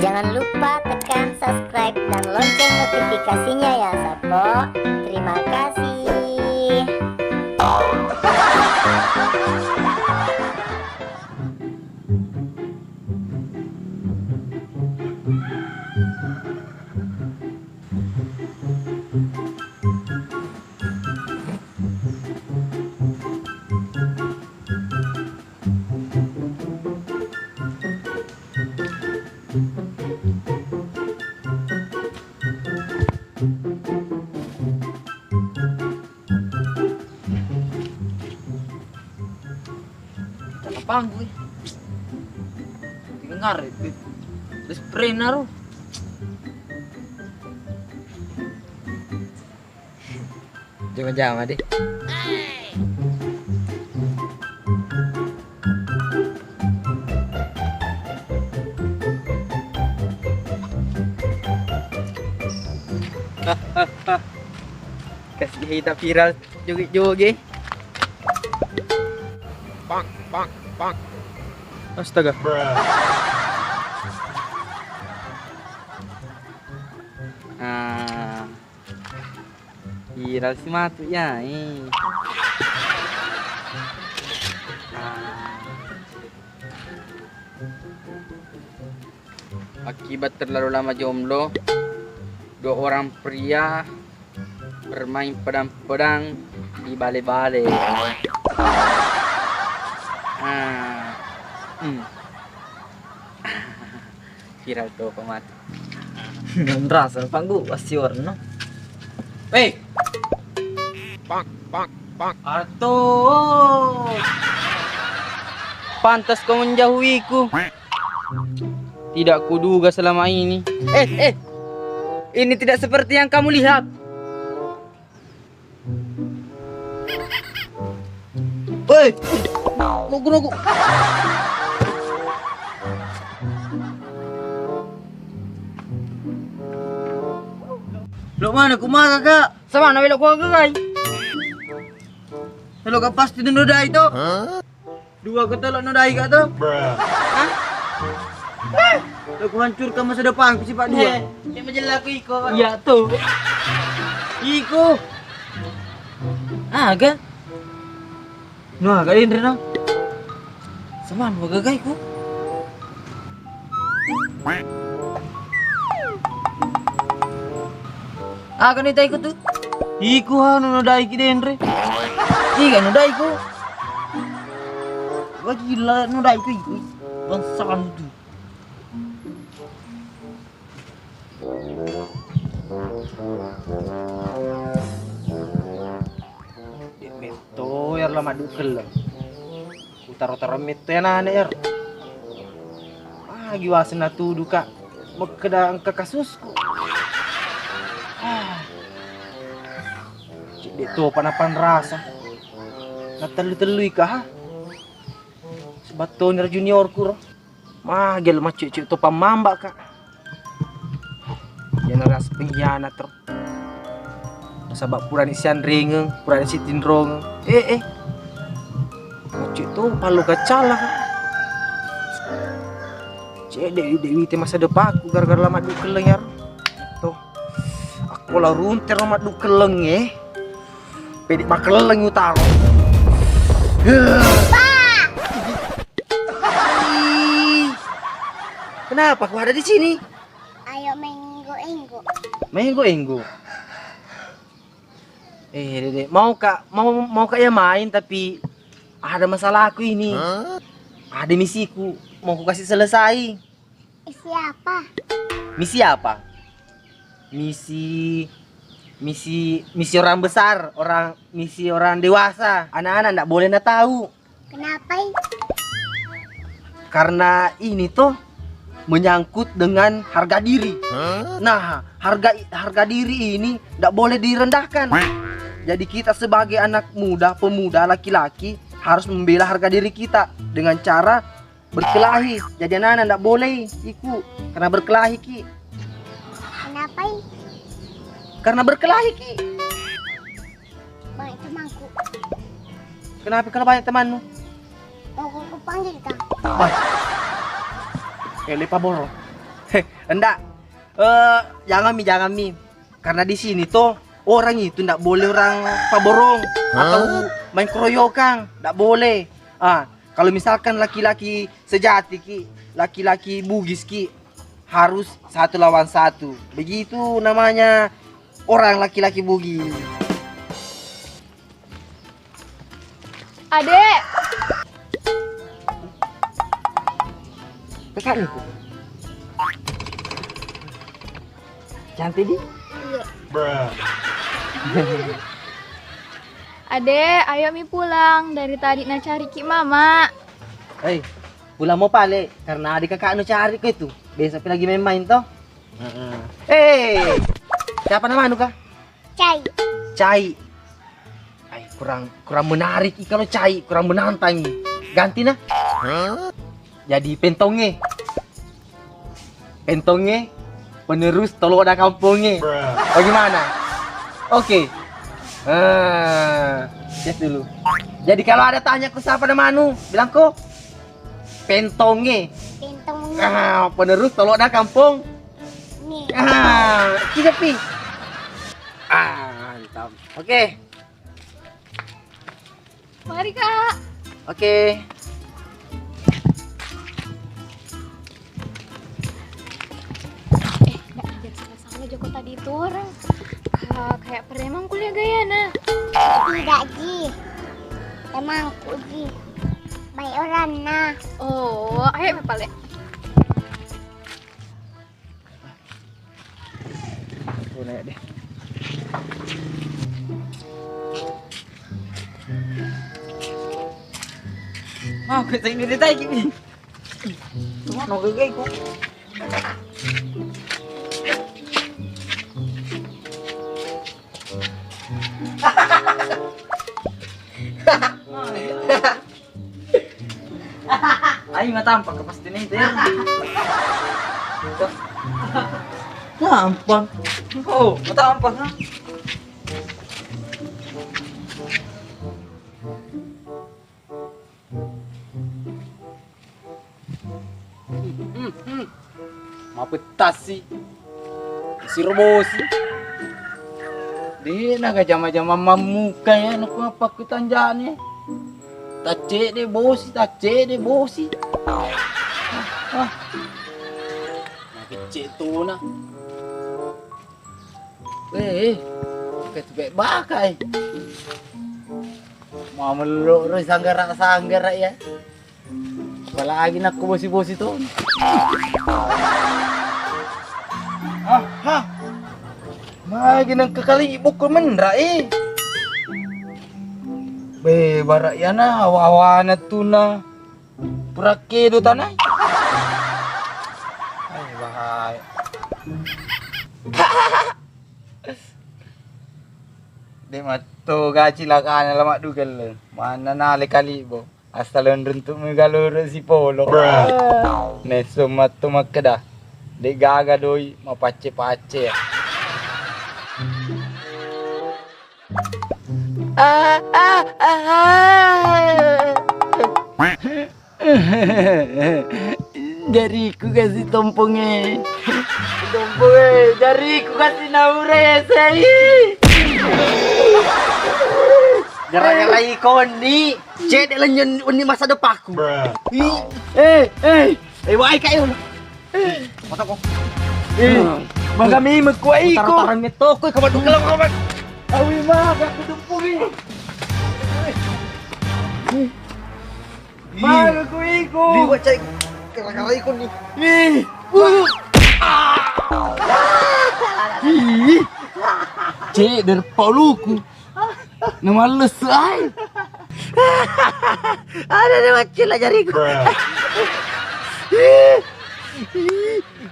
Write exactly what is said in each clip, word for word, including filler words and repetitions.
Jangan lupa tekan subscribe dan lonceng notifikasinya ya, Sappo. Terima kasih. Tapanggu, eh. Dengar itu. Terus pernah ro. Jama-jama deh. Kasih kita viral joget-joget. Astaga. Ah, viral si matu ya, eh. Ah. Akibat terlalu lama jomblo, dua orang pria bermain pedang-pedang di bale-bale. Ah. Hmm. Viral to pemati. Nrasa panggu pasti warna. Hei. Pak, pak, pak. Arto. Pantas kau menjauhiku. Tidak kuduga selama ini. Eh, eh. Ini tidak seperti yang kamu lihat. Woi, nogu, nogu. Lo mana, ku maka, Kak? Sama na welo ku, Kak, kai. Lo, Kak, pasti dino dai to. Dua ko tolo no dai ka to? Hah? Eh, lo ku hancurkan masa depanku, sipak dua. Eh, yang majellaku iko, Pak. Iya to. Iko. Aga? No, aga denre no. Sama no gagai ku. Aga ni taiku tu? Iku ha no dai ki denre. Iga no dai ku. Wah, gila, no dai ku iku. Bangsa anu tu. Dek metto yar la maddu kelleng. Utaro-taro metto ya nana yar. Ah, giwaseng natudu ka. Mekkeda engka kasusku. Ah. Cedde topa napanrasa. Natellu-tellui ka ha. Sebattoni ro juniorku ro. Magel maccuccu to pammamba ka. Generasi pengkhianat ro. Nasaba purani sianrengeng, purani sitinrongeng. Eh, eh. Maccu to pallu kacala ka. Cedde dewi te masa depanku gara-gara la maddu kelleng yaro. To. Akko la runte ro maddu kelleng eh. Pede makelleng utang. Pak! Kenapa kau ada di sini? Ayo main enggo-enggo. Main enggo-enggo? Eh, Dede, mau ka, mau, mau ka ya main, tapi ada masalahku ini. Ada misiku, mau ku kasih selesai. Misi apa? Misi apa? Misi, misi, misi orang besar, orang, misi orang dewasa. Anak-anak ndak boleh na tahu. Kenapa i? Karena ini tuh menyangkut dengan harga diri. Nah, harga harga diri ini ndak boleh direndahkan. Jadi kita sebagai anak muda, pemuda, laki-laki harus membela harga diri kita dengan cara berkelahi. Jadi anak-anak ndak boleh iku karena berkelahi ki. Kenapa i? Karena berkelahi ki. Banyak temanku. Kenapa kalau banyak temanmu? Mau ku panggil kah? Wah. Eh, lepa boro. Ndak. Eh, janganmi, janganmi. Karena di sini toh orang itu ndak boleh orang paborong atau main keroyokan, ndak boleh. Ah, kalau misalkan laki-laki sejati ki, laki-laki Bugis ki, harus satu lawan satu. Begitu namanya orang laki-laki Bugis. Adek. Kakak nih. Cantik di? Iya. Adek, ayo mi pulang. Dari tadi nacari ki mama. Hei, pulang mau pale karena ada kakak nu cari ko itu. Besok lagi main-main toh. Heeh. Eh, siapa nama anu kah? Cai. Cai. Ai, kurang, kurang menarik i kalau cai, kurang menantang i. Ganti nah. Jadi pentonge. Pentonge penerus toloda kamponge. Bagaimana? Oke. Eh, cek dulu. Jadi kalau ada tanya ku siapa nama anu, bilang ko pentonge. Pentonge. Ah, penerus toloda kampong. Nih. Ah, kita pi. Ah, mantap. Oke. Mari, Kak. Oke. Eh, nggak ada salah-salah joko tadi itu orang. Ka-, kayak preman kuliah gayana. Tidak, Ji. Emang ku, Ji. Baik orang nah. Oh, ayo, Bapak, le. Aku naik deh. Mau ke sini deh, tai gini. Cuma no gege ku. Ai, matampak ke pasti nih, Ter. Tampak. Oh, matampak, ha? Hmm, hmm. Mapettasi. Siro bosi. Dena ga jama-jama mammuka ya, naku apa ku tanjane. Tacce de bosi, tacce de bosi. Ah. Kecce tona. Eh, eh. Ketubek bakai. Mau melok ro sanggara-sanggara ya. Apalagi nakko bosi-bosi to. Ah, ha. Magi nengka kali bukku menra, eh. Be, bara yana awa-awana tuna. Purakke do tanai. Ai, bahaya. De matto gaci lakana lama dugelle. Mana nale kali bo. Asal onruntuk megaloro sipolo. Nesso matto makkeda, de gaga doi mapacce-pacce ya. Ah, ah, ah, ah. Jariku kasi tomponge. Tomponge, jariku kasi naura ya, sei. Gara-gara ikoni. Cedde lenyen wenni masa depanku. Ih. Eh, eh, eh, wae kae. Mata ko. Eh, maga mi mekua iko. Tarang-tarang metoko, kawan, kawan, kawan. Awi maga aku tempungi. Maga ku iko. Liwat cai gara-gara iko ni. Ih. Ih. Cek dari pauluku. Namalles ai. Ada de maccilla jariku.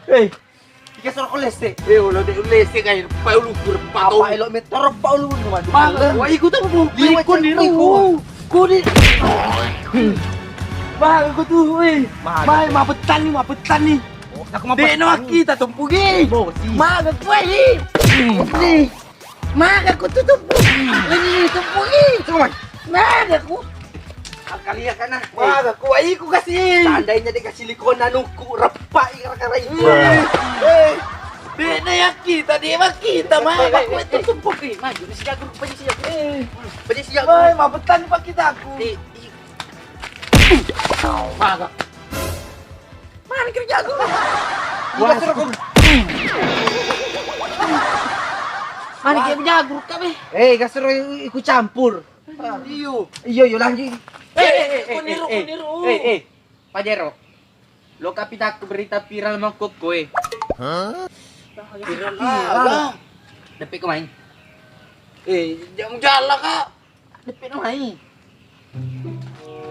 Eh, ika soro ko leste. Eh, ulo de leste kai, pa ulu kur pa to. Apa elo metoro pa ulu nu maju. Maga, wah, iku tu bu. Liwat ikon cek di iko. Kuni. Maga ku tu, eh. Maga. Mai, mapettani, mapettani. Oh, aku mapettani. De no kita tumpugi. Bosi. Maga ku, eh. Ni. Maga ku tu tumpu. Ini tumpugi. Coba. Maga ku. Angkalia kana. Maga ku, ai ku kasi. Seandainya dikasih likon anuku, repai. Karai. Eh, de' na yakkita, de' makkita, ma. Pak, itu sumpah ki. Maju, ni sijago, paja sijago. Eh, paja sijago. Woi, mabettang pak kita aku. Eh, i-, maga. Mana kerja aku? Wah, suruh aku. Mana kerja aku, kabe? Eh, gak suruh ikut campur. Iyo. Iyo, iyo, lanjut. Eh, eh, eh, eh, kau niru, eh, kau niru. Eh, eh. Pajero, lo kapitakku berita viral makkokkoe. Hah? Viral apa? Deppe ko mai. Eh, jam jala, Kak. Deppe no mai.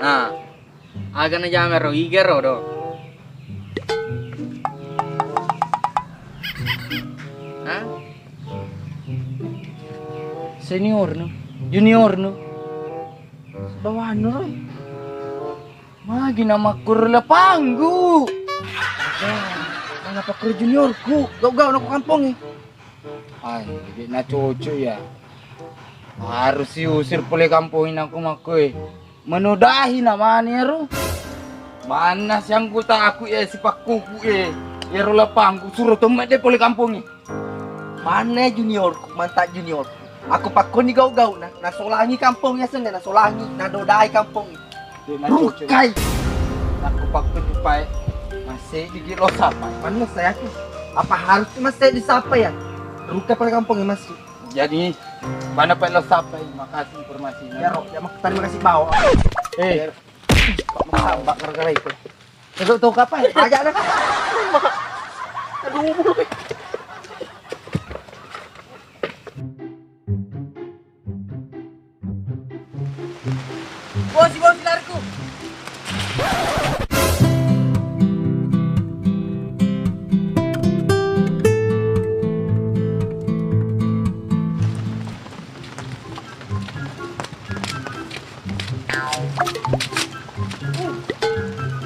Ah. Aga na jamero, igero do. Hah? Senior no, junior no. Bawanna, Roy. Magi na makkuro lapanggu. Mana pakkuro juniorku? Gau-gau nako kampongnge. Ai, de' na cocok ya. Harus diusir pole kampong inangku makkoe. Menodahi namanya ro. Mana siangkuta aku e, sipakkuku e. Ero lapanggu suro tomma de' pole kampongnge. Manne juniorku, mantap juniorku. Aku pakkoni gau-gau na, nasolangi kampong ya senna, nasolangi, nadodai kampong. Rukai. Aku pakkoni pae. Masih digi lo sapa? Mana saya aku? Apa harus masih disapa ya? Rukai pada kampong ya masih. Jadi, mana pae lo sapa? Makasih informasinya. Ya, Rok, ya, mak-, terima kasih bawa. Eh, Pak, maksambak gara-gara itu. Itu tuh kapan? Aja dah. Aduh. Bosi, bosi, lariku.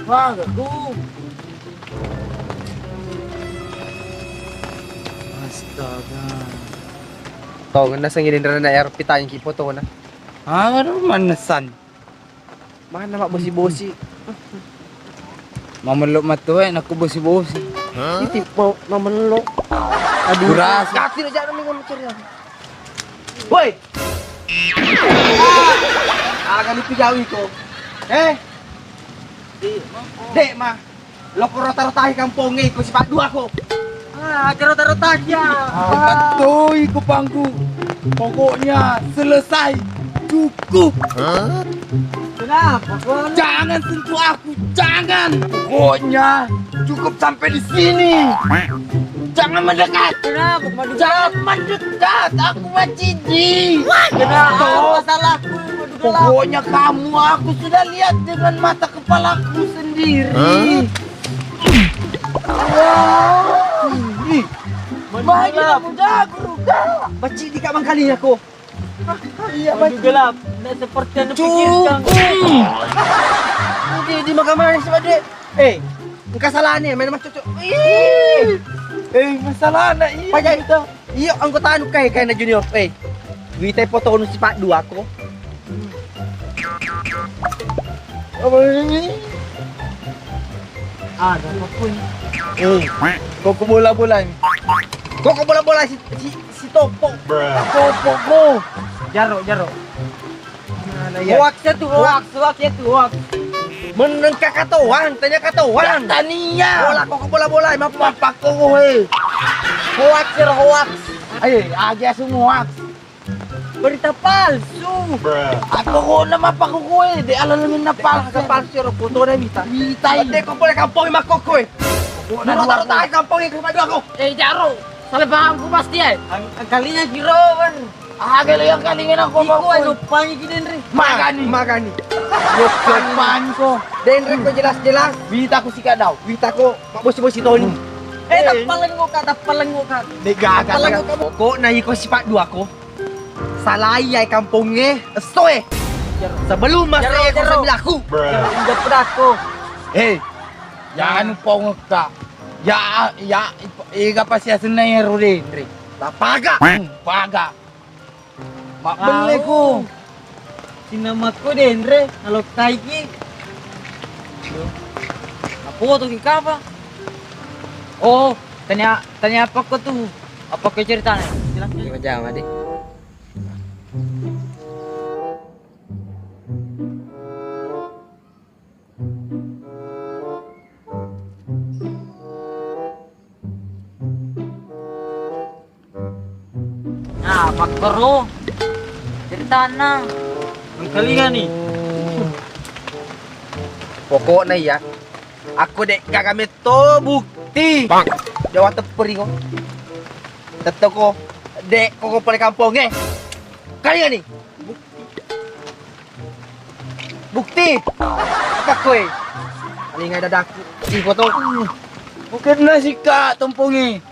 Wah, gagu. Astaga. Tongeng nasengngi denrena ero pitangki fotona. Aduh, mannesan. Mana mak bosi-bosi? Mamello matoe nakku bosi-bosi. Iti mau mamello. Aduh, beras. Kati aja nami ngomong ceria. Woi. Aga ni pijawi ko. Eh? Dek mah. Loko rota-rotahi kampongnge ko sipadduako. Ah, aja rota-rotahi ya. Ah, bettoi ko pangku. Pokoknya selesai. Cukup. Kenapa, Bang? Jangan sentuh aku, jangan. Pokoknya cukup sampai di sini. Jangan mendekat. Kenapa, Madu? Jangan mendekat. Aku maciji. Kenapa? Tuh. Masalahku, Madu Gelap. Pokoknya kamu, aku sudah lihat dengan mata kepalaku sendiri. Hah? Wah. Ih. Madu Gelap. Kamu jago, Kak. Maciji, Kak, mangkali aku. Iya, Madu Gelap, ndak seperti yang dipikirkan. Cukup. Di, di makamane sih, Dek? Eh, engka salahnya main macocok. Ih. Eh, masalah anak iya. Pajak itu. Iya, anggota anu kai, kai na junior. Eh, wita foto nu sipadduako. Apa ini? Ada apa pun? Eh, koko bola-bola ini. Koko bola-bola si, si, si Topo. Topo ko. Jaro, jaro. Mana ya? Hoax itu, hoax, hoax itu, hoax. Meneng kakatoang, tanya katoang. Tania. Bola koko bola-bola, emang apa koko, eh? Hoax, ya, hoax. Ayo, aja semua hoax. Berita palsu. Aku kok nama apa koko, eh? De ala minna palsu. Palsu, ya, foto na mita. Mita. Ade koko boleh kampung emak koko, eh. Koko na taruh tahi kampung itu maju aku. Eh, jaro. Salah pahamku pasti, eh. Ang-, angkalinya kiro, kan. Aga le yang kalingan aku. Iko, eh, lupangi ki denre. Magani. Magani. Lupangi ko. Denre ko jelas-jelas. Wita ko sikat dau. Wita ko mak bosi-bosi Toni. Eh, eh, tappalengo ka, tappalengo ka. De gaga. Tappalengo ka. Pokokna iko sipadduako. Salai ai kampongnge, esso e. Jero. Sebelum masa jero, e jero. Kau bilaku. Jero, injak pedako. Eh, jangan pongekka. Ya, ya, ega pasti asenna ero denre. Tapaga. Paga. Mabbelle ko. Au. Sinamako denre, nalokkaiki. Napoto ki kapa? Oh, tania, tania apa ko tu? Apa ko ceritana? Jelas. Iya, jama, Dik. Nah, pakkoro ceritana. Engkalinga ni. Pokokna iya, aku dek gaga metto bukti. Dewa tepperi ko. Tetto ko dek ko pole kampongnge. Kalinga ni. Bukti. Apa koe? Alinga dadaku. Ih, foto. Bukan nasi, Kak, tompongi.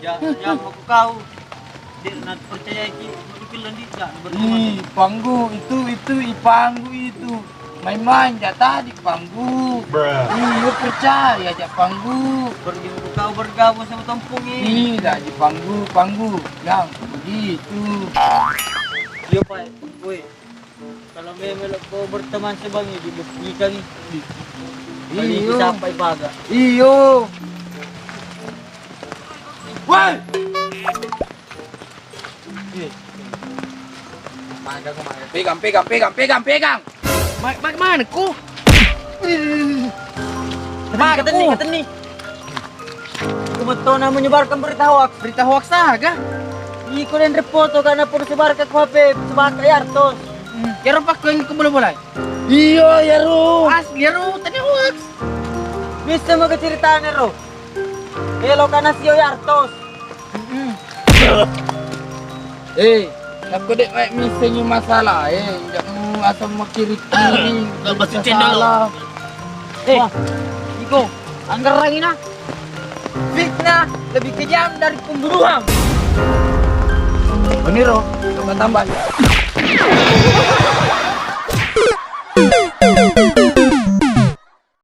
Ya, ya, aku kau. Dia nak percaya ki, mungkin lendi enggak berteman. Ih, panggu itu, itu, ih, panggu itu. Main-main jak tadi panggu. Iya, percaya jak panggu. Pergi kau bergabung sama tompongi. Ih, dak di panggu, panggu. Yang begitu. Iya, Pak. Woi. Kalau memang lo kau berteman sebangi di buktikan. Iyo. Sampai baga. Iyo. Woi. Maga ko maga. Pegang, pegang, pegang, pegang, pegang. Mai, mai mana ku? Kata ni, kata ni. Kumetto na menyebarkan berita hoax. Berita hoax aga? Iko dan repoto karena perlu sebarkan ke H P, sebarkan ya Artos. Hmm, kira pak yang ke bola-bola. Iyo, ya ro. Asli ya ro, tadi hoax. Bisa mau ceritanya ro. Elo kana sio ya Artos. Eh, aku dek mai misengi masalah, eh, ndak mu asam makiri-kiri. Nggak pasti cendol lo. Eh, iko, anggerang ina. Fitnah lebih kejam dari pembunuhan. Beniro, tambah.